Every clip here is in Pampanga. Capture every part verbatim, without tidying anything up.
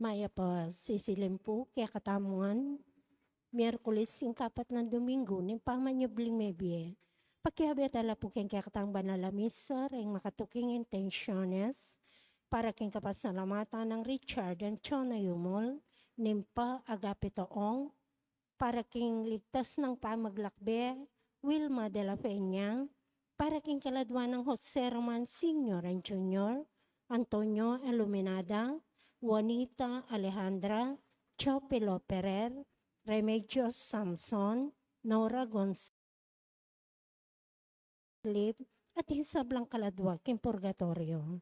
Mayap a sisilim pu kekatamu ngan, Miyerkules, ing kapat nang Domingo ning pamanyubling mebie. Pakiabe tala pu king kekatang banal a misa, ring makatuking intensyones, para king kapasalamatan nang Richard Antonio Yumul, ning Pa Agapito Ong, para king ligtas nang pamaglakbe, Wilma de la Peña, para king kaladua nang Jose Roman Senior and Junior, Antonio Iluminada, Juanita Alejandra, Teofilo Ferrer, Remedios Samson, Nora Gonzalez, at ing sablang kaladua king purgatoryo.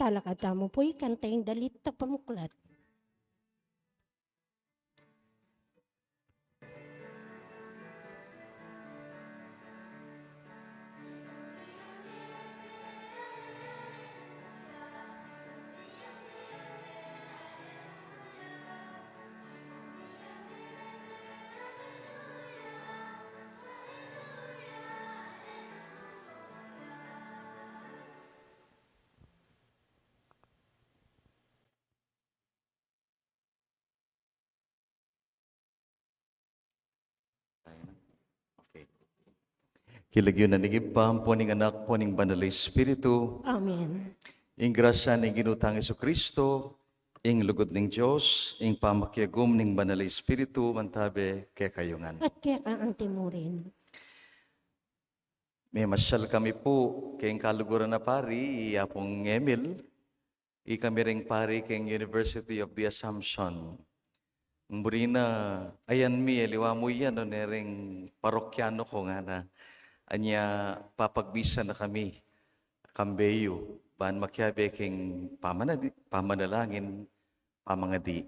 Talakad tamu pu, ikanta ing dalit a pamuklat. Okay. King lagyu na ning Ibpa, ampo ning Anak, ampo ning Banal a Espiritu. Amen. Ing grasya ning Ginu tang Jesucristo, ing lugud ning Dios, ing pamakiagum ning Banal a Espiritu, mantabe kekayu ngan. At keka antimurin. Memasyal kami pu keng kaluguran a pari, i Apung Emil, ikami ring pari keng University of the Assumption. Buri na, ayan mi, aliwa mu yan, o, ne ring parokyano ku ngana. Anya, papagbisa na kami, kambe yu, ban makiabe keng pamanadi-, pamanalangin, pamangadi.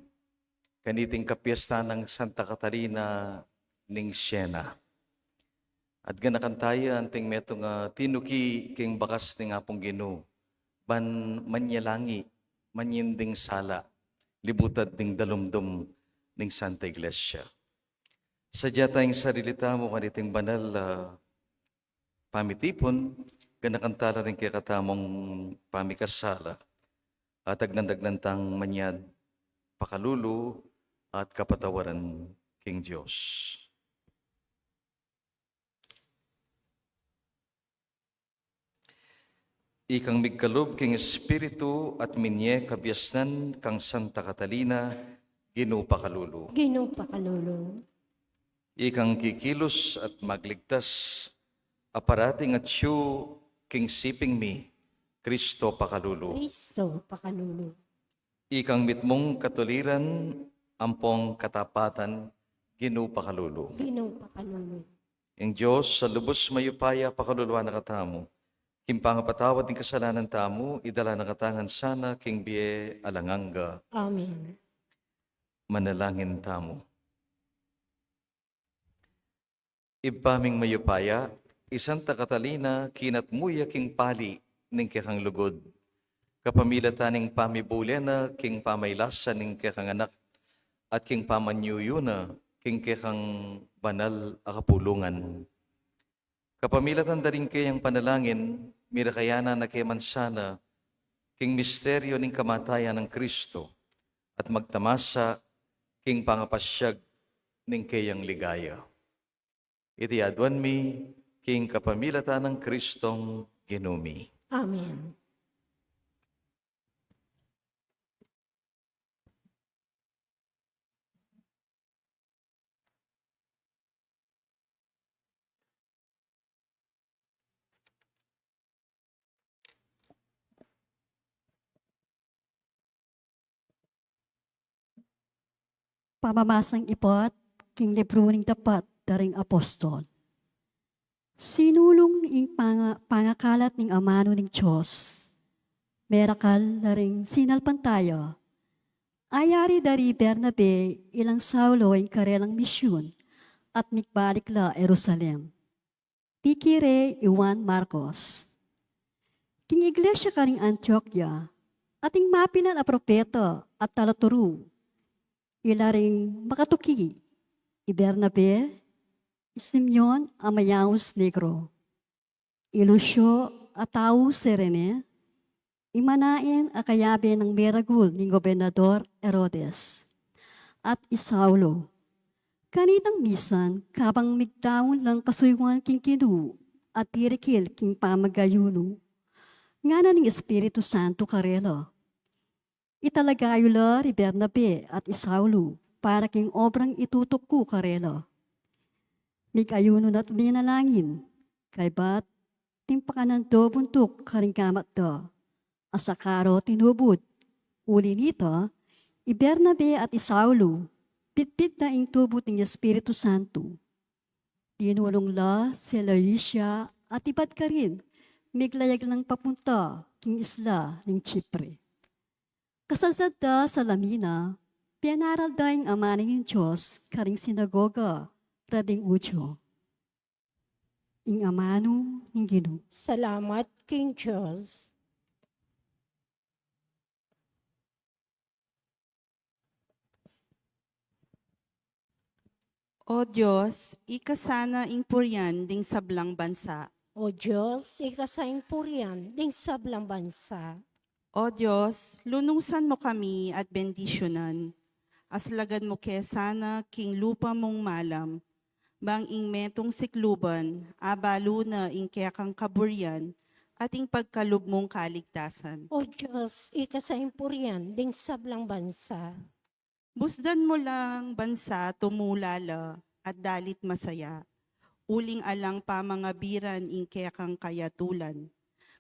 Kaniting kapiestan nang Santa Catalina ning Siena. At ganakan taya anting metung a tinuki king bakas ning Apung Ginu, ban manyalangi, manyinding sala, libutad ning dalumdum ning Santa Iglesia. Sadya tang sarili tamu kaniting banal a pamitipun, ganakan tala ring kekatamung pamikasala, at agnan-agnan tang manyad pakalulu at kapatawaran king Dios. Ikang migkalub king Espiritu at minye kabiasnan kang Santa Catalina, Ginu pakalulu. Ginu pakalulu. Ikang kikilus at magligtas, a parating atyu king siping mi, Kristo pakalulu. Kristo pakalulu. Ikang mitmung katuliran ampong katapatan, Ginu pakalulu. Ginu pakalulu. Ing Dios a lubus mayupaya pakaluluan na katamu. King pangapatawad ning kasalanan tamu, idala na katamu ngan sana king bie alang angga. Amen. Manalangin tamu. Ibpa ming mayupaya, i Santa Catalina kinatmu ya king pali ning kekang lugud, kapamilatan ning pamibule na king pamaylasa ning kekang anak at king pamanyuyu na king kekang banal a kapulungan. Kapamilatan da ring keyang panalangin, mirakayanan na ke man sana king misteryo ning kamatayan nang Kristo at magtamasa king pangapasyag ning keyang ligaya. Iti aduan mi king kapamilatan nang Kristong Ginu mi. Amen. Pamamasang ibat king libru ning Dapat da ring Apostol. Sinulung ing panga-, pangakalat ning amanu ning Dios. Merakal la ring sinalpantaya. Ayari da ri Bernabe ilang Saulo ing karelang misyun at migbalik la Jerusalem. Pikire i Juan Marcos. King iglesia karing Antioquia, ating mapilan a propeta at talaturu, ila ring makatuki, i Bernabe, i Simeon a mayaus Negro, i Lucio a tau Cirene, i Manaen a kayabe nang meragul ning Gobernador Herodes, at i Saulo. Kanitang misan, kabang migdaun lang kasuyuan king Ginu at dirikil king pamag-ayunu, ngana ning Espiritu Santo karela, italagayu la ri Bernabe at i Saulo para king obrang itutuk ku karela. Mig-ayunu na't minalangin, kaybat timpakanan do buntuk karing gamat da, a saka ro tinubud. Uli nita, i Bernabe at i Saulo, bitbit da ing tubud ning Espiritu Santo. Dinulung la Seleucia at ibat karin, miglayag lang papunta king isla ning Chipre. Kasadsad da Salamina, pinaral da ing amanu ning Dios karing sinagoga ra ding Judio. Ing amanu ning Ginu. Salamat king Dios. O Dios, ika sana ing purian ding sablang bansa. O Dios, ika sa ing purian ding sablang bansa. O Dios, lunusan mu kami at bendisyunan. Aslagan mu ke sana king lupa mung malam, bang ing metung sikluban abalu na ing kekang kaburian at ing pagkalub mung kaligtasan. O Dios, ika sa ing purian ding sablang bansa. Busdan mu lang bansa tumula la at dalit masaya, uling alang pamangabiran ing kekang kayatulan,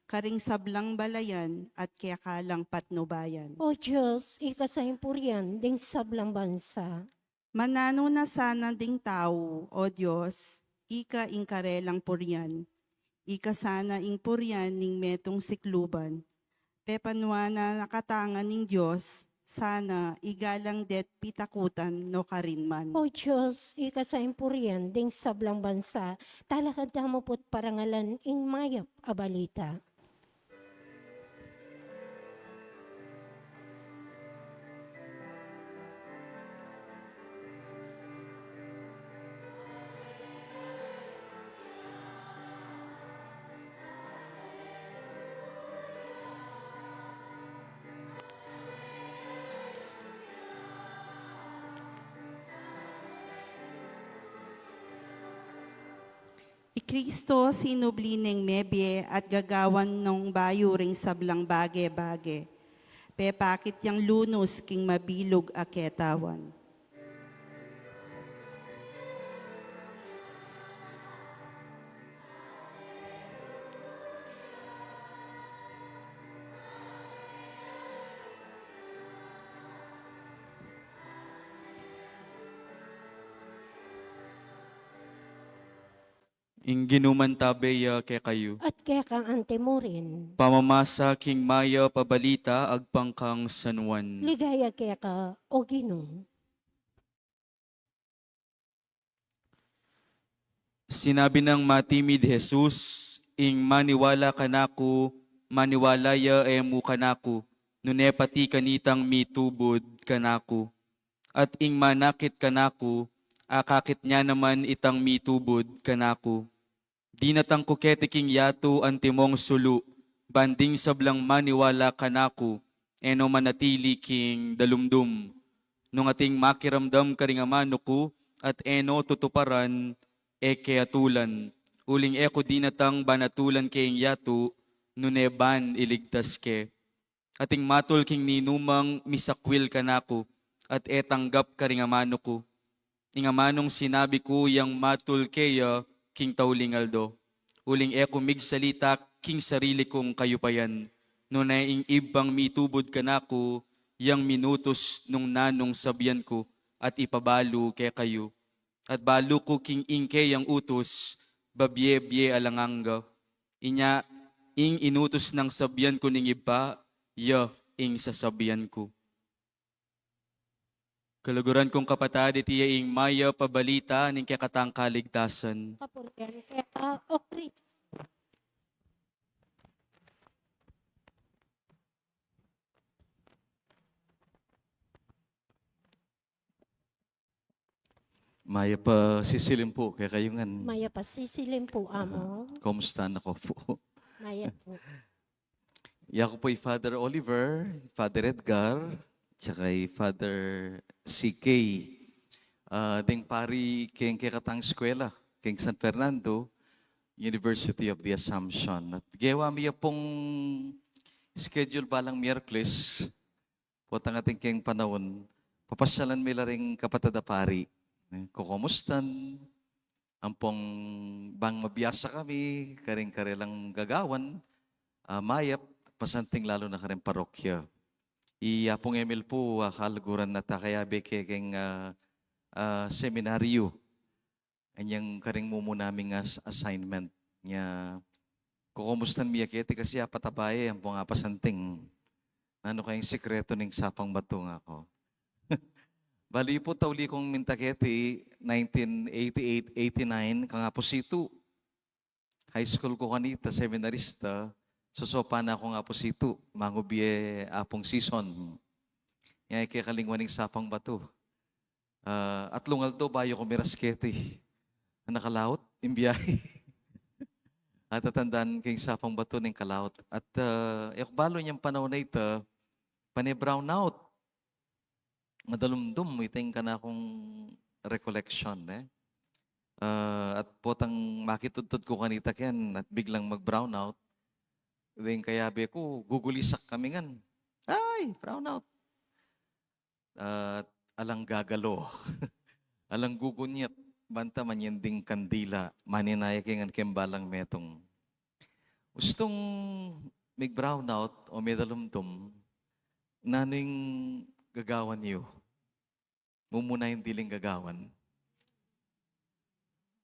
karing sablang balayan at keka lang patnubayan. O Dios, ika sa ing purian ding sablang bansa. Mananu na sana ding tau, O Dios, ika ing karelang purian, ika sana ing purian ning metung sikluban. Pepanuan na na katangan ning Dios, sana igalang de't pitakutan no karin man. O Dios, ika sa ing purian ding sablang bansa, talakad tamu pu't parangalan ing mayap a balita. I Kristo sinubli neng mebie at gagawan nong bayu ring sablang bage-bage. Pepakit yang lunus king mabilug a ketawan. Ing Ginu mantabe ya kekayu. At keka antimurin. Pamamasa king mayap a balita agpang kang San Juan. Ligaya keka, O Ginu. Sinabi nang matimid Jesus, "Ing maniwala kanaku, maniwala ya e mu kanaku, nune pati kanitang mitubud kanaku. At ing manakit kanaku, akakit ne naman itang mitubud kanaku." Dinatang ku keti king yatu antimong sulu, ban ding sablang maniwala kanaku, e no manatili king dalumdum. Nung ating makiramdam karing amanu ku, at e no tutuparan, e ke atulan. Uling e ku dinatang ban atulan ke ing yatu, nune ban iligtas ke. Ating matul king ninumang misakwil kanaku, at e tanggap karing amanu ku. Ing amanung sinabi ku yang matul keya king tauling aldo. Uling e ku migsalita king sarili kung kayupayan, nune ing Ibpang mitubud kanaku yang minutus nung nanung sabian ku at ipabalu kekayu. At balu ku king ing keyang utus, babie-bie alang angga. Inya, ing inutus nang sabian ku ning Ibpa, ya ing sasabian ku. Kaluguran kung kapatad, iti ya ing mayap a balita ning kekatang kaligtasan. Kapurian keka, O Kristo. Mayap a sisilim pu kekayu ngan. Mayap a sisilim pu, Among. Kumusta na ko pu? Mayap pu. Yaku pu i Father Oliver, Father Edgar, tsaka i Father C K. Ah, ding pari keng kekatang eskwela, keng San Fernando, University of the Assumption. At gewa mi ya pung schedule balang Miyerkules, potang atin keng panaun, papasyalan mi la ring kapatad a pari. Eh, kukumustan, ampong bang mabiasa kami, karing karelang gagawan, ah, mayap, pasanting lalu na karing parokya. I Apung Emil pu, ah, kaluguran na ta kayabe ke keng, ah, ah, seminaryo. Anyang karing mumuna ming as-, assignment nya. Kukumustan mi ya keti kasi apat a bae, ampong apasanting. Nanu kayang sikretu ning sapang batu, ngaku. Bali pu, tauli kung minta keti, nineteen eighty-eight eighty-nine, kangapu situ. High school ku kanita, seminarista, sosopan na ku ngapu situ, mangubie apung season. Nya, e ke kalingwan ing sapang batu. Ah, atlung aldo bayu ku miras keti. Nakalaut ing biahe. Atatandan ke ing sapang batu ning kalaut. At, ah, e ku balu inyang panaun a ita, pane brownout. Madalumdum, ita ing kanakung recollection, e. Ah, at potang makitudtud ku kanita ken at biglang mag-brownout, deng kayabe ku, gugulisak kami ngan. Ay, brownout! At alang gagalo. Alang gugunyat, banta manyinding kandila, maninaya ke ngan keng balang metung. Ustung mig-brownout o midalumdum, nanu ing gagawan yu? Mumuna ing diling gagawan.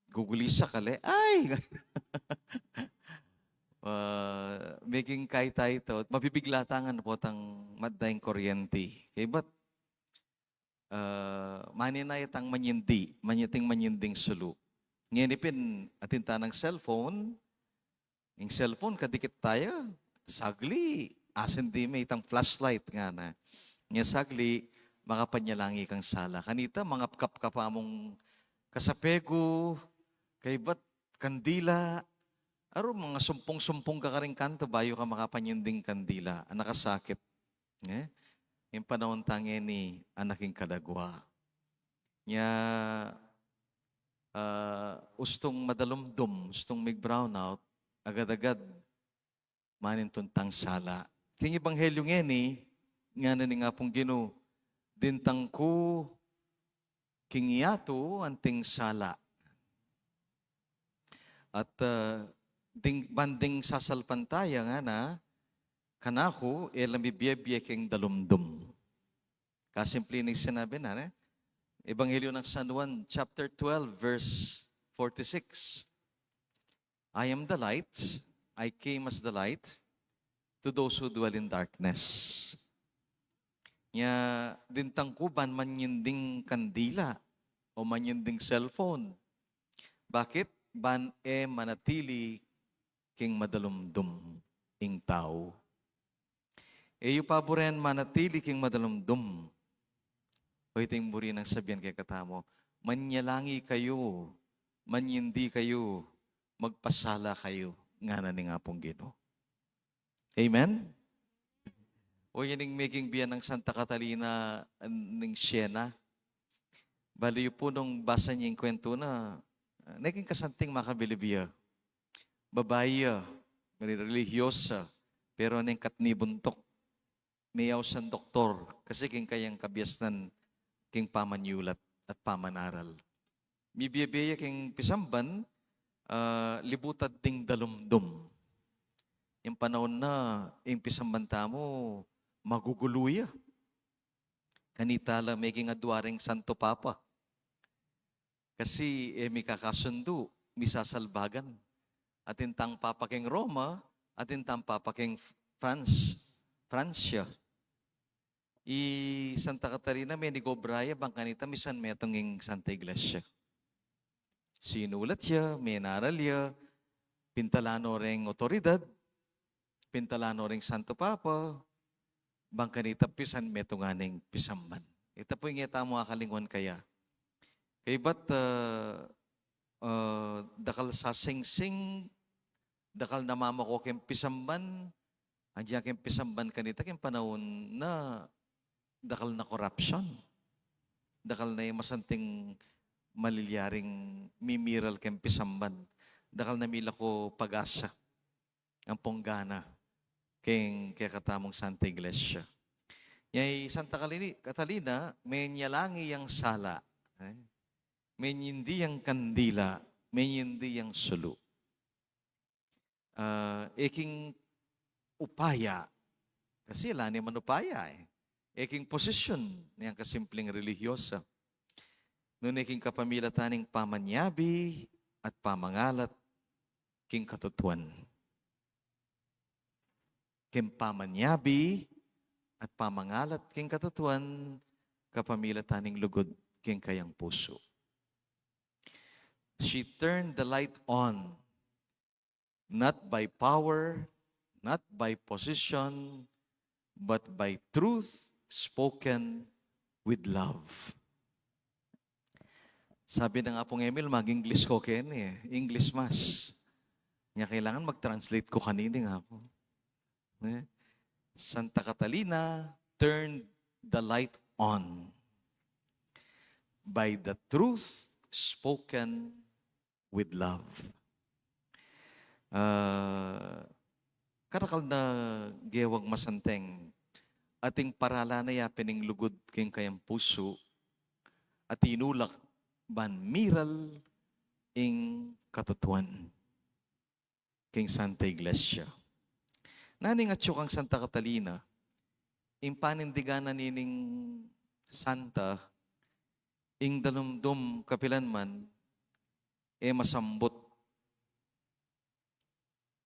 Gugulisak ka le, ay! Ah, meging kayta ita, mabibigla ta ngan potang madda ing kuryenti. Kaybat, ah, maninaya tang manyindi, manyating manyinding sulu. Ngeni pin, atin tanang cellphone, ing cellphone, kadikit taya, sagli, asin di me itang flashlight ngana. Nya sagli, makapanyalangi kang sala. Kanita, mangapkap ka pa mung kasapegu, kaybat kandila, aru, mangasumpung-sumpung ka karing kantu, bayu ka makapanyinding kandila, a nakasakit. E? Ing panaun tang ngeni, anak ing kadagwa. Nya, ah, ustung madalumdum, ustung mig-brownout, agad-agad, manintun tang sala. King Ebanghelyu ngeni, ngana ning Apung Ginu, dintang ku king yatu anting sala. At, ah, ding, banding sasalpantaya ngana, kanaku, e la mibie-bie keng dalumdum. Kasimpli ning sinabi na, ne? Ebanghelyo nang San Juan, chapter twelve, verse forty-six. "I am the light, I came as the light to those who dwell in darkness." Nya, dintang ku ban manyinding kandila o manyinding cellphone. Bakit? ban e manatili king madalumdum ing tau. E yu paburen manatili king madalumdum. O iting buri nang sabian kekatamu, manyalangi kayu, manyindi kayu, magpasala kayu, ngana ning Apung Ginu. Amen? O yan ing meging bie nang Santa Catalina ning Siena. Bali yu pu nung basa ning kwentu na, ne king kasanting makabilib ya. Babai ya, relihiyosa, pero neng katni buntuk. Meyaus yang doktor, kasi king kayang kabiasnan king pamanyulat at pamanaral. Mibie-bie ya king pisamban, ah, libutad ding dalumdum. Ing panaun na, ing pisamban tamu, magugulu ya. Kanita la meging adua ring Santo Papa. Kasi e mikakasundu, misasalbagan. Atin tang Papa king Roma, atin tang Papa king France, Francia. I Santa Catalina menigobra ya bang kanita misan metung ing Santa Iglesia. Sinulat ya, menaral ya, pintalan no ring otoridad, pintalan no ring Santo Papa, bang kanita pisan metungan ing pisamban. Ita pu ing e tamu akalingwan kaya. Kaybat, ah, ah, dakal sasingsing, dakal namamako king pisamban, agyang king pisamban kanita king panaun na dakal na korapsyon. Dakal na ing masanting malilyaring mimiral king pisamban. Dakal na milako pag-asa ampong gana king kekatamung Santa Iglesia. Nya i Santa Kalini-, Catalina, menyalangi yang sala. Eh? Menyindi yang kandila, menyindi yang sulu. Ah, e king upaya, kasi ala ne man upaya eh. E king posisyon niyang kasimpleng relihiyosa. Nune king kapamilatan ning pamanyabi at pamangalat king katutuan. King pamanyabi at pamangalat king katutuan, kapamilatan ning lugud king kayang pusu. She turned the light on, not by power, not by position, but by truth spoken with love. Sabi nang Apung Emil, mag-English ko keni eh. English Mass. Nya kailangan mag-translate ko kanini nga ako. Ne? Santa Catalina turned the light on by the truth spoken with love. Ah, karakal na gewang masanteng, ating paralan na ya pin ing lugud king kayang pusu, at inulak ban miral ing katutuan king Santa Iglesia. Nanu ing atyu kang Santa Catalina, ing panindigan na nining santa, ing dalumdum kapilan man, e masambut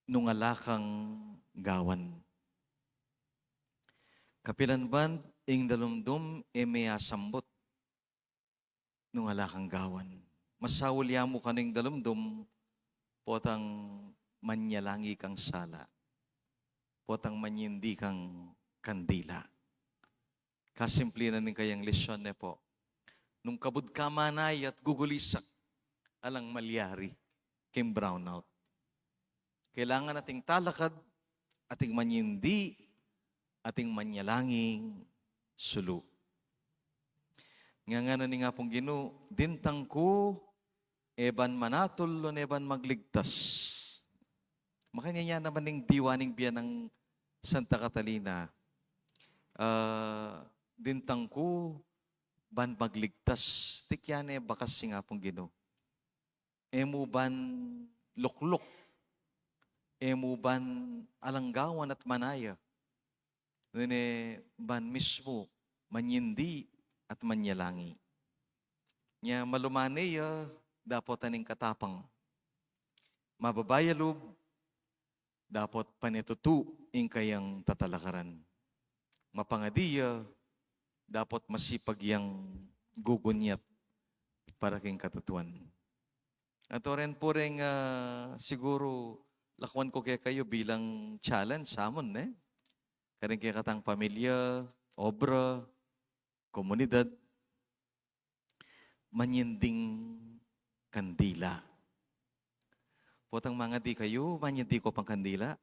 nung ala kang gawan. Kapilan man ing dalumdum e masambut nung ala kang gawan. Masaul ya mu kanu ing dalumdum, potang manyalangi kang sala, potang manyindi kang kandila. Kasimple na ning kayang lesyon ne pu. Nung kabud ka manaya at gugulisak, alang malyari king brownout. Kailangan ating talakad, ating manyindi, ating manyalanging sulu. Ngana ning Apung Ginu, dintang ku e ban manatul, o e ban magligtas. Makanyan ya naman ing diwa ning bie nang Santa Catalina. Ah, dintang ku ban magligtas. Tikyan ne bakas ning Apung Ginu. E mu ban lukluk. E mu ban alang gawan at manaya. Nune ban mismu manyindi at manyalangi. Nya malumane ya dapot aning katapang. Mababa ya lub dapot panetutu ing kayang tatalakaran. Mapangadi ya dapot masipag yang gugunyat para king katutuan. At oren pu ring, ah, siguru lakwan ku kekayu bilang challenge sa amun, ne? Karing kekatang pamilya, obra, komunidad, manyinding kandila. Potang mangadi kayu, manyindi ko pang kandila.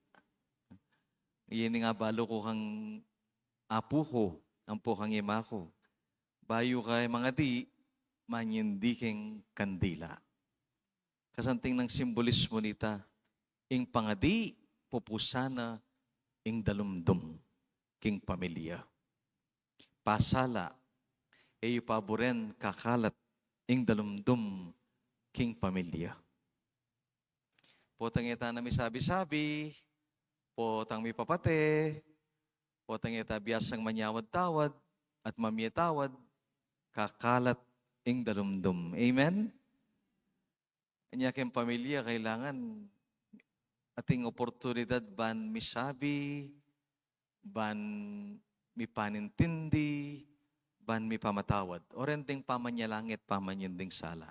Ini ing abalu ku kang apu ku, ampo kang ima ku. Bayu ka mangadi, manyindi keng kandila. Kasanting nang simbolismo nita, ing pangadi, pupusan na ing dalumdum king pamilya. Pasala, e yu paburen kakalat ing dalumdum king pamilya. Potang e ta na misabi-sabi, potang mipapate, potang e ta biasang manyawad-tawad at mamie tawad, kakalat ing dalumdum. Amen? Anya keng pamilya, kailangan atin oportunidad ban misabi, ban mipanintindi, ban mipamatawad. Oren ding pamanyalangi at pamanyinding sala.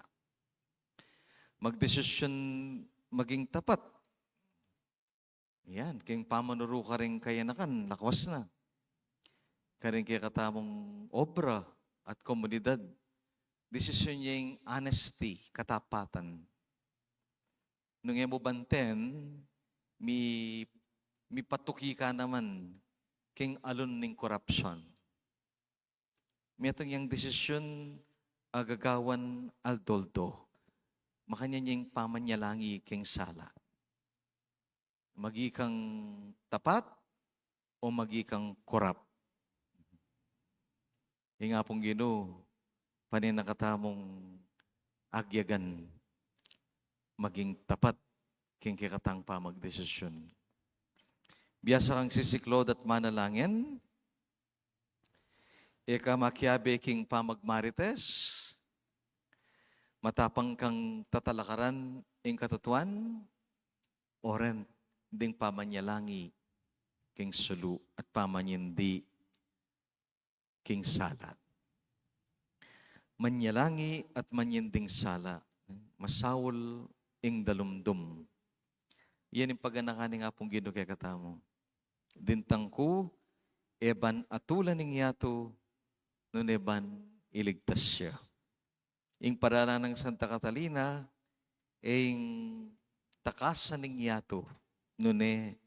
Magdesisyun maging tapat. Yan, king pamanuru karing kayanakan, lakwas na. Karing kekatamung obra at komunidad, desisyun ya ing honesty, katapatan. Nung e mu banten, mi-, mipatuki ka naman king alun ning korapsyon. Metung yang desisyun a gagawan aldo-aldo. Makanyan yang pamanyalangi king sala. Magi kang tapat o magi kang korap. Ing Apung Ginu, pane na katamung agyagan maging tapat king kekatang pamagdesisyun. Biasa kang sisiklaud at manalangin, e ka makiabe king pamagmarites, matapang kang tatalakaran ing katutuan, oren ding pamanyalangi king sulu at pamanyindi king sala. Manyalangi at manyinding sala, masaul ing dalumdum. Yan ing paganakan ning Apung Ginu kekatamu. Dintang ku, e ban atulan ing yatu, nune ban iligtas ya. Ing paralan nang Santa Catalina, e ing takasan ning yatu, nune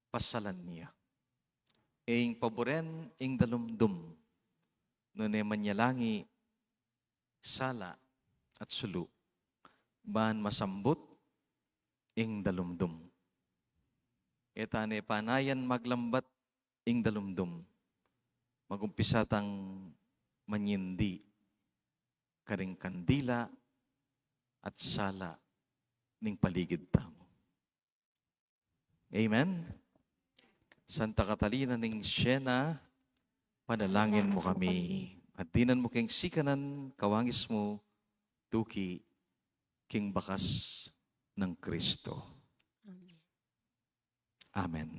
pasalan ya. E ing paburen ing dalumdum, nune manyalangi, sala at sulu, ban masambut ing dalumdum. E ta ne panayan maglambat ing dalumdum. Magumpisa tang manyindi karing kandila at sala ning paligid tamu. Amen. Santa Catalina ning Siena, panalangin mu kami. At dinan mu king sikanan kawangis mu, tuki king bakas nang Kristo. Amen. Amen.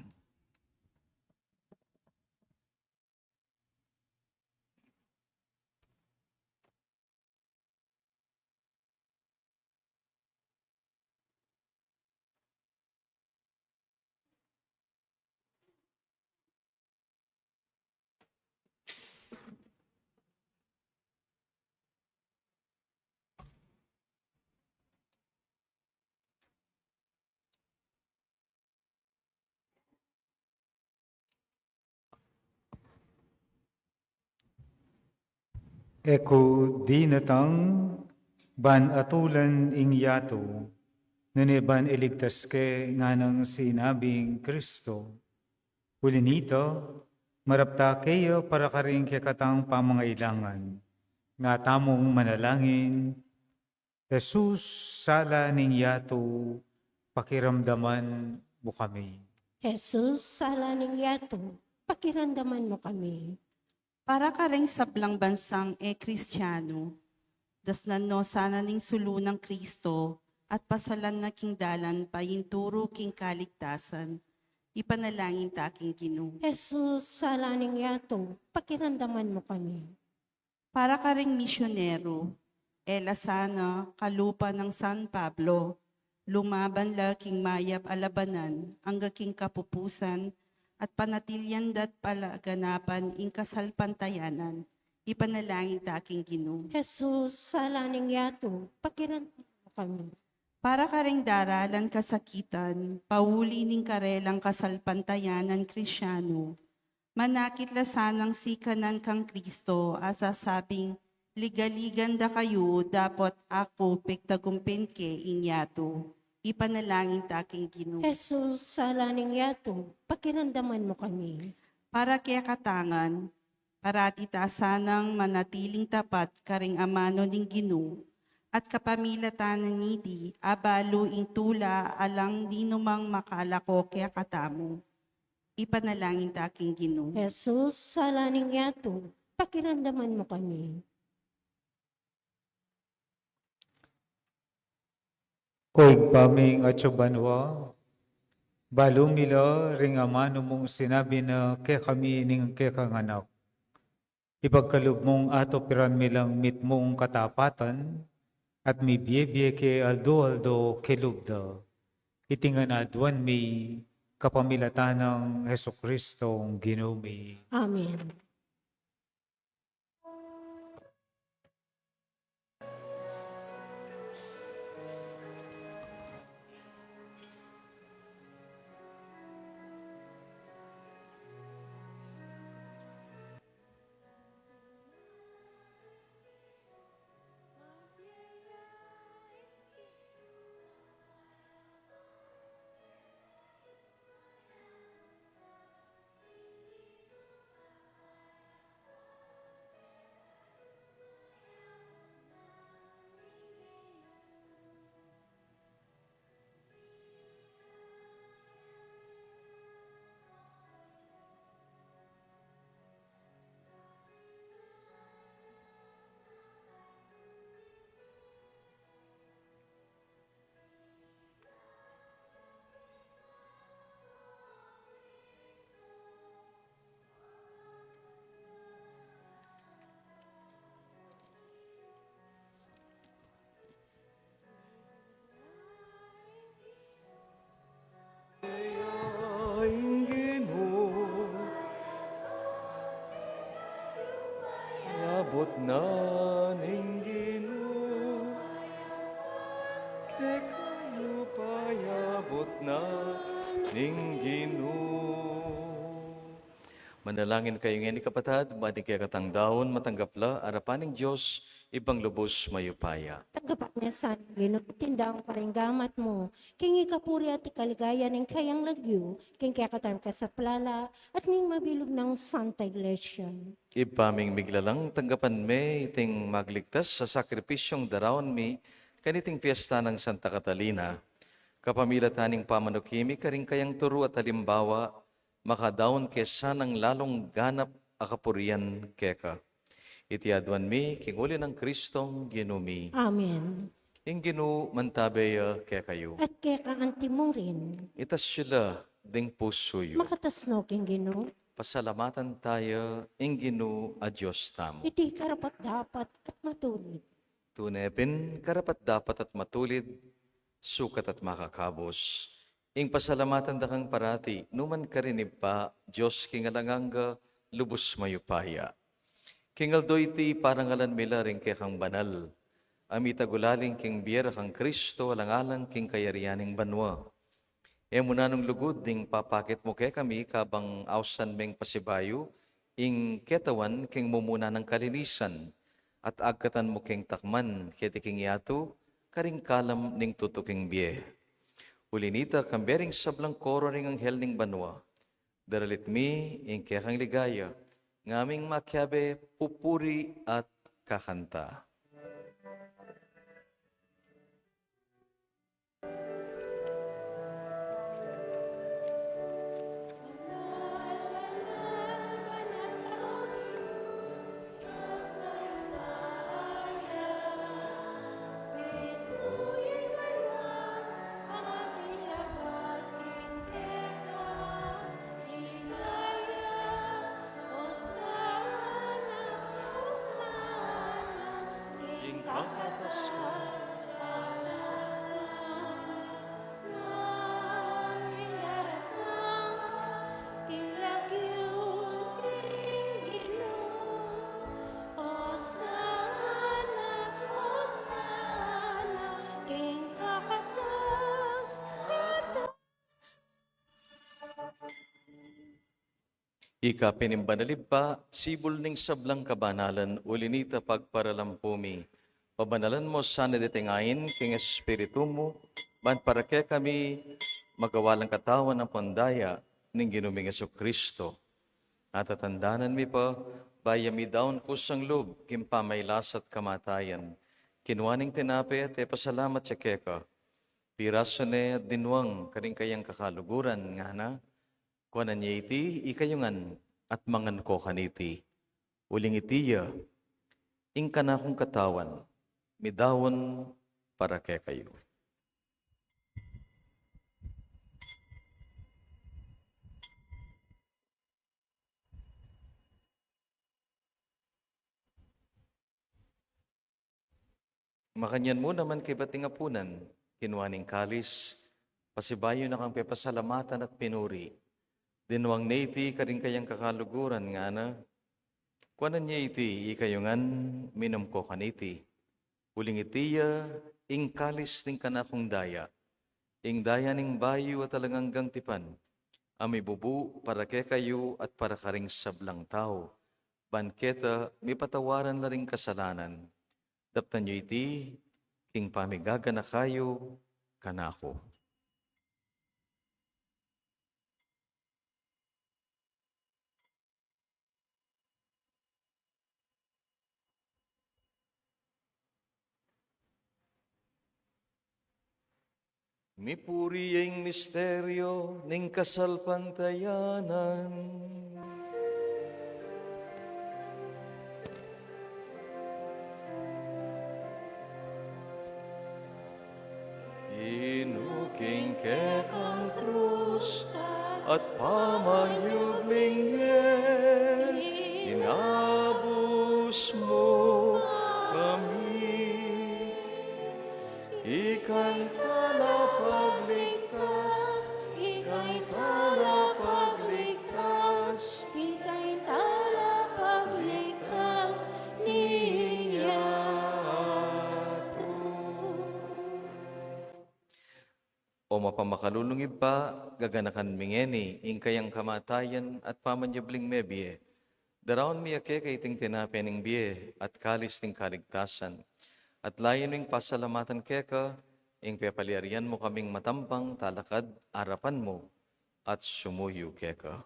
E ku dinatang ban atulan ing yatu, nune ban iligtas ke, nganang sinabing Kristo. Uli nita, marapta ke ya para karing kekatang pamangailangan. Nga tamung manalangin, Jesus, sala ning yatu, pakiramdaman mu kami. Jesus, sala ning yatu, pakiramdaman mu kami. Para karing sablang bansang e Kristiano, dasnan no sana ning sulu nang Kristo at pasalan na king dalan payinturu king kaligtasan, ipanalangin ta king Ginu. Jesus, sala ning yatu, pakiramdaman mu kami. Para karing misyonero, E la sana kalupa nang San Pablo, lumaban la king mayap a labanan angga king kapupusan, at panatilian da't palaganapan ing kasalpantayanan. Ipanalangin ta king Ginu. Jesus, sala ning yatu, pakiramdaman mu kami. Para karing daralan kasakitan, pauli ning karelang kasalpantayanan Kristiano, manakit la sanang sikanan kang Kristo, a sasabing, "Ligaligan da kayu, dapot aku pigtagumpin ke ing yatu." Ipanalangin ta king Ginu. Jesus, sala ning yatu, pakiramdaman mu kami. Para kekatang ngan, parati ta sanang manatiling tapat karing amanu ning Ginu, at kapamilatan niti, abalu ing tula alang ninumang makalako kekatamu. Ipanalangin ta king Ginu. Jesus, sala ning yatu, pakiramdaman mu kami. O Ibpa ming atsu banua, balu mi la ring amanu mung sinabi na kekami ning kekang Anak. Ipagkalub mung atupiran mi lang mitmung katapatan, at mibie-bie ke aldo-aldo king lub da. Iti ngan aduan mi kapamilatan nang Jesucristong Ginu mi. Amen. Ing Ginu. Payabut na ning Ginu. Kekayu payabut na ning Ginu. Manalangin kayu ngeni, kapatad, ban ing kekatang daun matanggap la arapan ning Dios, Ibpang lubus mayupaya. Tanggapan na sa ning Ginu ing daun karing gamat mu, king ikapuri at ikaligaya ning kayang lagyu, king kekatang kasaplalan at ning mabilug nang Santa Iglesia. Ibpa ming miglalang, tanggapan me iting magligtas a sakripisyung daraun mi kaniting fiesta nang Santa Catalina. Kapamilatan ning pamanuki mi karing kayang turu at alimbawa, makadaun ke sanang lalung ganap a kapurian keka. Iti aduan mi king uli nang Kristong Ginu mi. Amen. Ing Ginu mantabe ya kekayu. At keka anti mu rin. Itas yu la ding pusu yu. Makatas no king Ginu. Pasalamatan taya ing Ginu a Dios tamu. Iti karapat-dapat at matulid. Tune pin karapat-dapat at matulid, sukat at makakabus, ing pasalamatan da kang parati, nu man karin, Ibpa, Dios king alang angga, lubus mayupaya. King aldo iti, parangalan mi la ring kekang banal a mitagulaling king bie ra kang Kristo, alang-alang king kayarian ning banua. E mu nanung lugud ding papakit mu kekami kabang ausan meng pasibayu ing ketawan king mumuna nang kalinisan, at agkatan mu keng takman keti king yatu karing kalam ning tutuking bie. Uli nita, kambe ring sablang koro ring anghel ning banua, daralit mi ing kekang ligaya, ngaming makiabe pupuri at kakanta. Ika pin ing banal Ibpa, sibul ning sablang kabanalan, uli na nita pagparalampu mi. Pabanalan mu sana diting ain king Espiritu mu, ban para kekami magawa lang katawan ampon daya ning Ginu ming Jesucristo. Atatandanan mi pa, bayu mi daun kusang lub king pamailas at kamatayan, kinua ne ing tinape at ipasalamat ya keka, pirasu ne at dinwang karing kayang kakaluguran, ngana: Kuanan ye iti ikayu ngan at mangan ko kaniti, uling iti ya ing kanakung katawan, midaun para kekayu. Makanyan mu naman kaybat ning apunan, kinua ne ing kalis, pasibayu na kang pepasalamatan at pinuri, dinwang ne iti karing kayang kakaluguran, ngana: Kuanan ye iti ikayu ngan, minum ko kaniti, uling iti ya ing kalis ning kanakung daya, ing daya ning bayu at alang anggang tipan, a mibubu para kekayu at para karing sablang tau, ban keta mipatawaran la ring kasalanan. Daptan yu iti king pamigaganaka yu kanaku. Mipuri ya ing misteryu ning kasalpantayanan. Inuk ing kekang krus at pamanyubling mie, inabus mu kami. Ikang talapagligtas, ikang talapagligtas, ikang talapagligtas, ning yatu. O mapamakalulung Ibpa, gaganakan mi ngeni ing kayang kamatayan at pamanyubling mebie. Daraun mi ya keka iting tinape ning bie at kalis ning kaligtasan. At layun ming pasalamatan keka ing pepalyarian mu kaming matampang talakad arapan mu at sumuyu keka.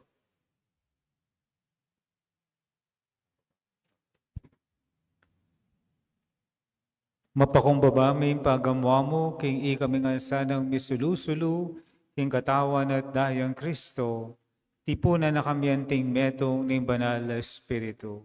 Mapakumbaba mi ing pagamuan mu king ikami ngan sanang misulu-sulu king katawan at dayang Kristo, tipunan na kami anting metung ning Banal a Espiritu.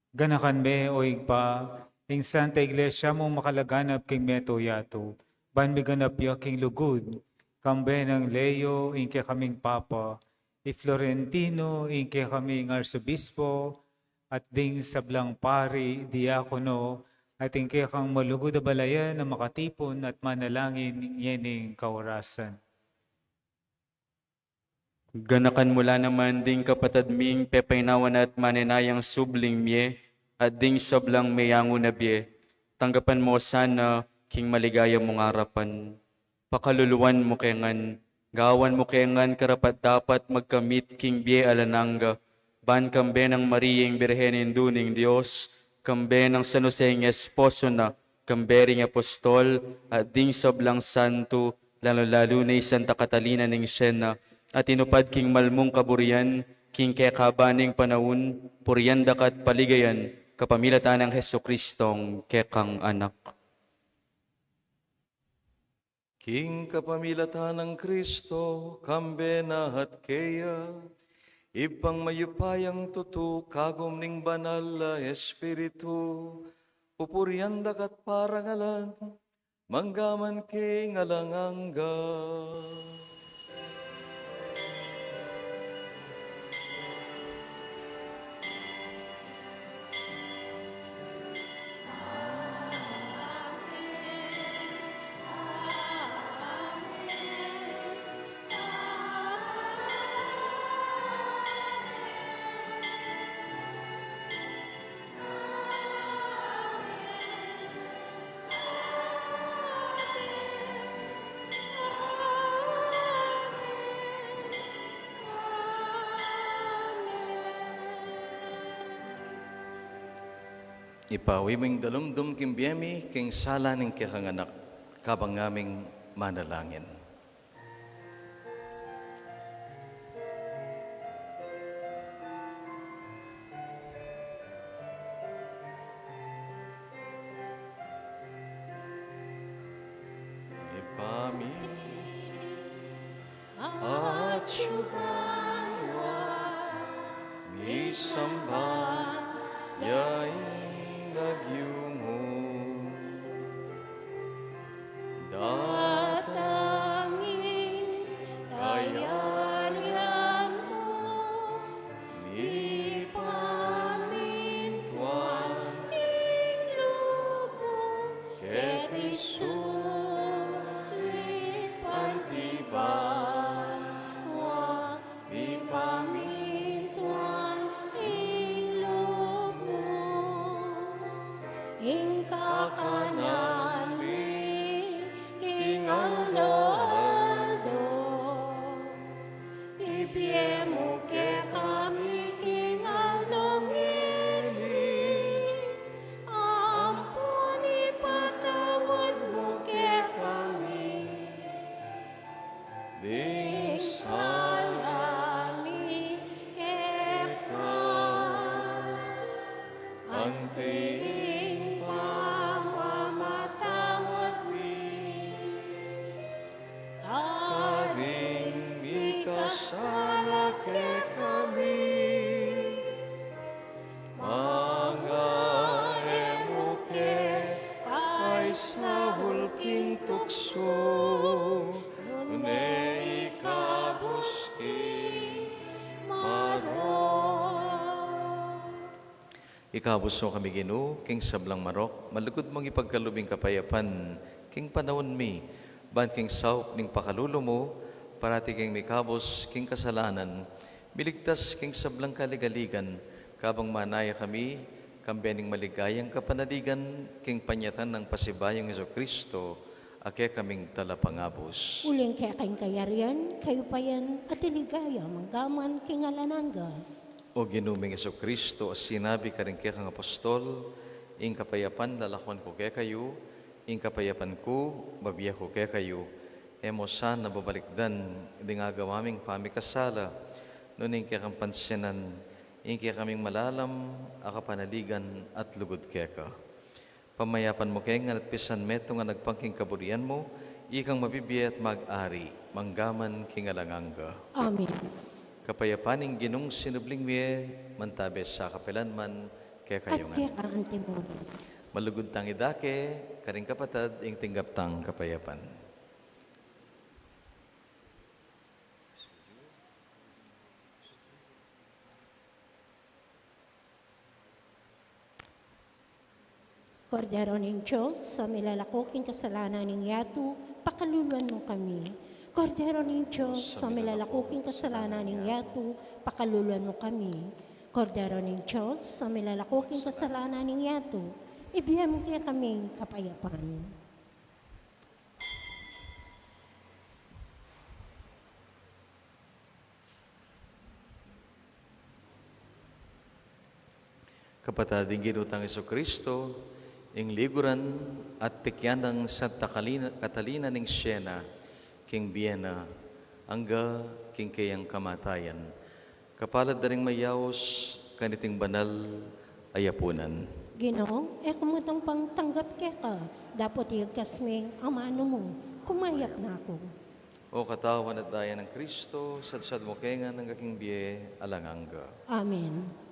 Ganakan me, o Ibpa, ing Santa Iglesia mung makalaganap king meto yatu, ban miganap ya king lugud, kambe nang Leo ing kekaming Papa, i Florentino ing kekaming Arsobispo, at ding sablang pari, diakono, at ing kekang malugud a balayan a makatipun at manalangin ngening kaorasan. Ganakan mu la naman ding kapatad ming pepainawa na at manenayang subling mie, at ding sablang meyangu na bie, tanggapan mu sana king maligaya mung arapan. Pakaluluan mu ke ngan, gawan mu ke ngan karapat-dapat magkamit king bie alang angga, ban kambe nang Maria ing Birhen Indu ning Dios, kambe nang San Jose ing esposo na, kambe ring apostol, at ding sablang santo, lalu-lalu na i Santa Catalina ning Siena, a tinupad king malmung kaburian king kekaba ning panaun, purian da ka at paligayan kapamilatan nang Jesucristong kekang Anak. King kapamilatan nang Kristo, kambe na at keya, Ibpang mayupayang tutu, kagum ning Banal a Espiritu, pupurian da ka at parangalan, mangga man king alang angga. Ipawi mu ing dalumdum king bie mi, king sala ning kekang anak, kabang ngaming manalangin. Ibpa mi, atsu ka banua, misamban ya ing lagyu mu. Datang ing kayarian mu, mipamintuan ing lub mu, keti sulip anti banua, mipamintuan ing lub mu. Ing kakanan mi king aldo-aldo, ibie mu kekami king aldo ngeni, ampon ipatawad mu kekami ding sala mi keka, anti ing pamamatawad mi karing mikasala kekami. Manga e mu ke paisaul king tuksu, nune ikabus king marok. Ikabus mu kami, Ginu, king sablang marok, malugud mung ipagkalub ing kapayapan king panaun mi, ban king saup ning pakalulu mu, parati keng mikabus king kasalanan, miligtas king sablang kaligaligan, kabang manaya kami, kambe ning maligayang kapanaligan, king panyatang nang pasibayung Jesucristo, a kekaming talapangabus. Uling keka ing kayarian, kayupayan, at ing ligaya, mangga man king alang angga. O Ginu ming Jesucristo, a sinabi karing kekang apostol, ing kapayapan lalakwan ku kekayu, ing kapayapan ku, babie ku kekayu. E mu sana babalikdan ding agawa ming pamikasala, nune ing kekang pansinan, ing kekaming malalam a kapanaligan at lugud keka. Pamayapan mu ke ngan at pisan metung a nagpang king kaburian mu, ikang mabibie at mag-ari, mangga man king alang angga. Amen. Kapayapan ning Ginung sinubling mie, mantabe sa kapilan man kekayu ngan. At keka antimon. Malugud tang idake karing kapatad ing tinggap tang kapayapan. Kordero ning Dios, a milalako king kasalanan ning yatu, pakaluluan mu kami. Kordero ning Dios, a milalako king kasalanan ning yatu, pakaluluan mu kami. Kordero ning Dios, a milalako king kasalanan ning yatu, ibie mu kekami ing kapayapan. Kapatad, ing Ginu tang Jesucristo, ing liguran at tikyan nang Santa Kalina-, Catalina ning Siena, king bie na, angga king keyang kamatayan. Kapalad da ring mayaus kaniting banal a yapunan. Ginu, e ku mu tumpang tanggap keka, dapot iyagkas meng amanu mu, kumayap na ku. O katawan at daya nang Cristo, sadsad mu ke ngan angga king bie alang angga. Amen.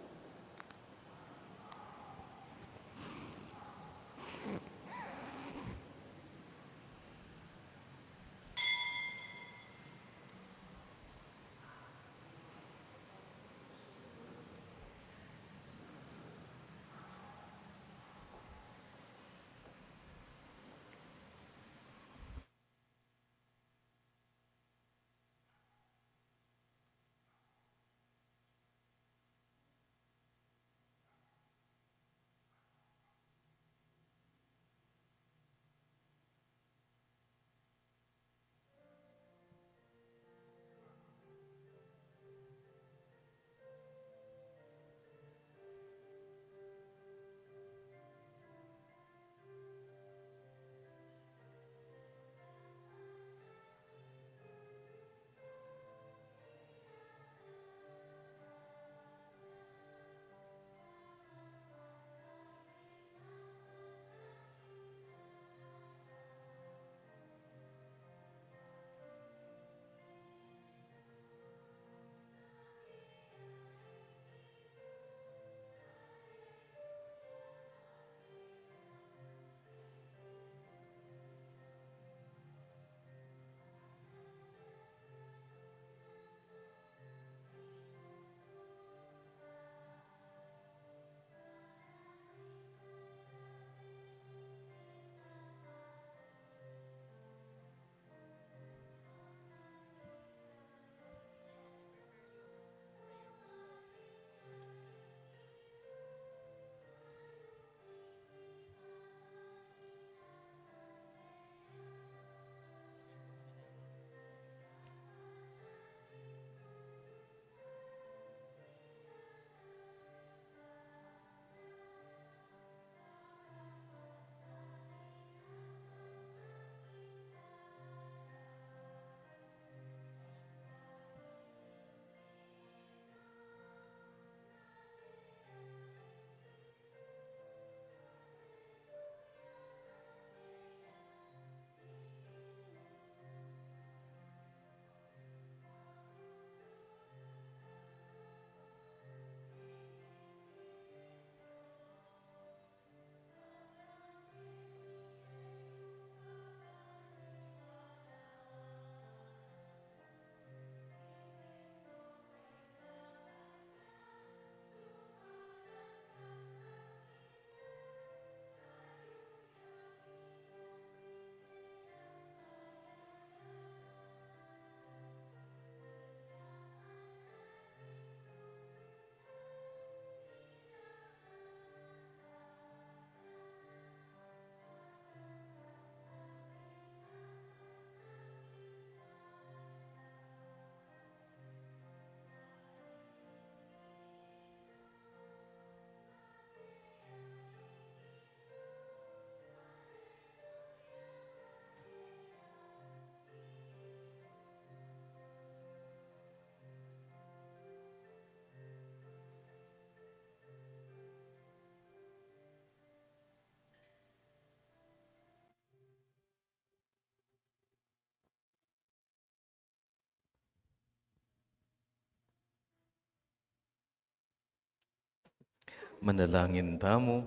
Manalangin tamu.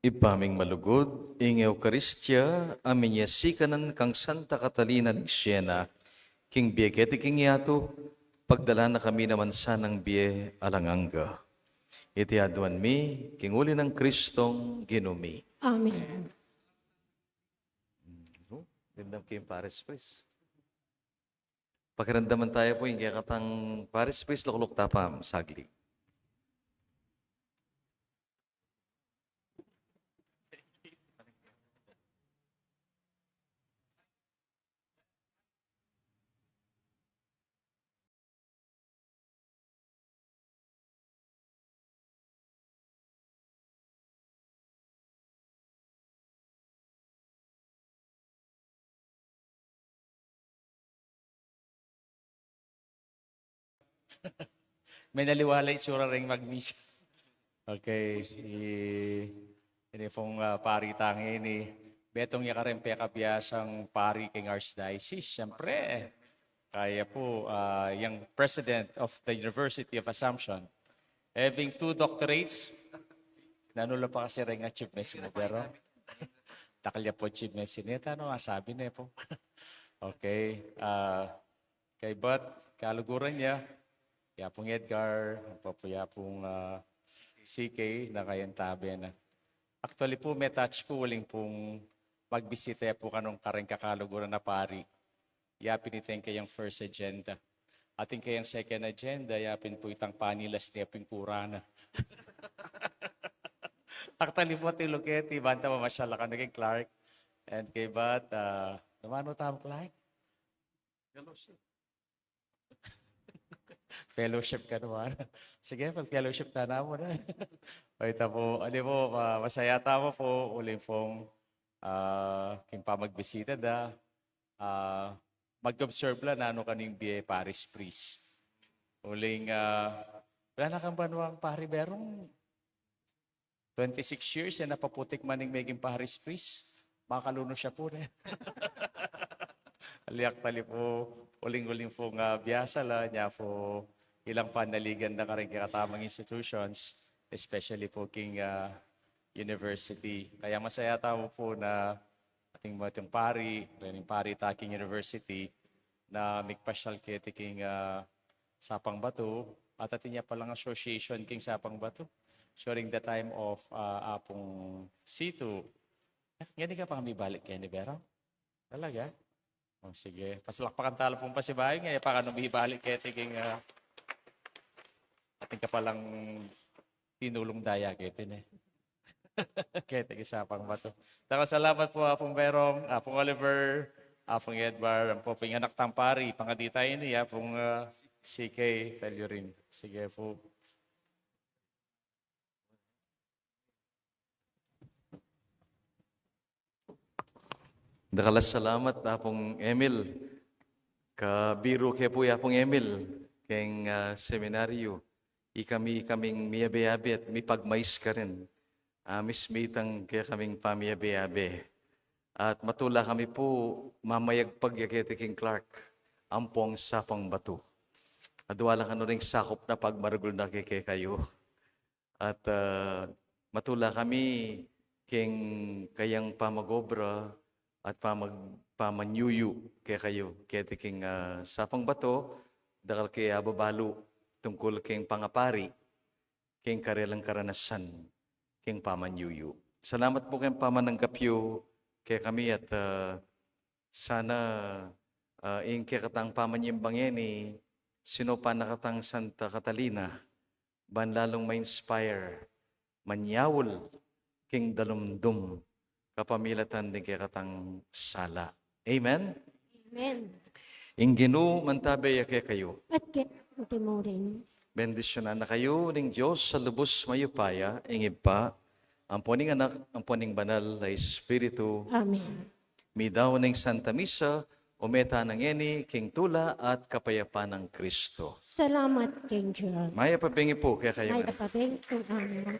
Ibpa ming malugud, ing Eukaristia a minyasikanan kang Santa Catalina ning Siena, king bie keti king yatu, pagdalan na kami naman sanang bie alang angga. Iti aduan mi, king uli nang Kristong Ginu mi. Amen. Dindam king parish priest. Pakiramdaman taya pu ing kekatang parish priest, lukluk ta pa saglit. Menaliwa la itsura ring magmisa. Okay, i-, ini pung, ah, pari tang ini, betong ya kareng pekabiasang pari king Archdiocese, siyempre, kaya pu, ah, yang president of the University of Assumption, having two doctorates, nanu la pa kasi ring achievements ini, pero dakal ya pu achievements ini, ano, ah, sabi na pu. Okay, ah, kaybat, kaluguran ya, ya pung Edgar, ampo pu ya pung, ah, C K, na kayantabe na. Actually pu, me-touch ku uling pung magbisita ya pu kanung kareng kakaluguran a pari. Yapin ita ing kayang first agenda. At ing kayang second agenda, yapin pu itang panilas ne pu ing kura na. Actually pu, atilu keti, banta mamasyal la kanu king Clark. And kaybat, ah, nanu tamu, Clark? Fellowship. Fellowship ka naman. Sige, pag-fellowship ta namu na. O, ita pu, ali pu, ah, masaya tamu pu, uling pung, ah, king pamagbisita da, ah, mag-observe la nanu kanu ing bie parish priest. Uling, ah, ala na kang banwang pari, berung twenty-six years, e na pa putik man ing meging parish priest. Makalunus ya pu, ne? Ali, actually pu, uling-uling pung, ah, biasa la, nya pu, ilang panaligan na karing kekatamung institutions, especially pu king, ah, university. Kaya masaya tamu pu na atin mu itang pari, ring pari ta king university, na migpasyal keti king, ah, Sapang Batu, at atin ya palang association king Sapang Batu during the time of, ah, Apung Situ. Eh, ngeni ka pa mibalik keni, berung? Talaga? O, sige. Pasalakpakan ta la pung pasibayu, ngeni pa kanu mibalik keti king, ah, atin ka palang tinulung daya keti, ne? Keti king Sapang Batu. Dakal a salamat pu, Apung Berong, Apung Oliver, Apung Edward, ampo pu ing anak tang pari, pangadi ta ini, Apung, ah, C K Talyurin. Sige pu. Dakal a salamat, Apung Emil. Kabiru ke pu i Apung Emil keng, ah, seminaryu. Ikami, ikaming miyabe-yabe at mipagmais karin. Amis mi itang kekaming pamiyabe-yabe. At matula kami pu, mamayagpag ya keti king Clark ampong Sapang Batu. Adwa la kanu ring sakup na pagmaragul na ke kekayu. At, ah, matula kami king kayang pamag-obra at pamag-, pamanyuyu kekayu keti king, ah, Sapang Batu, dakal ke ababalu tungkul king pangapari, king karelang karanasan, king pamanyuyu. Salamat pu keng pamananggap yu kekami at, ah, sana, ah, ing kekatang pamanyimba ngeni, sinupan na katang Santa Catalina, ban lalung ma-inspire, manyaul king dalumdum, kapamilatan ding kekatang sala. Amen? Amen. Ing Ginu mantabe ya kekayu. At keti mu rin. Bendisyunan na kayu ning Dios a lubus mayupaya, ing Ibpa, ampo ning Anak, ampo ning Banal a Espiritu. Amen. Midaun ing Santa Misa, ume tana ngeni king tula at kapayapan nang Kristo. Salamat king Dios. Mayap a bengi pu kekayu. Mayap a bengi pu, Ama.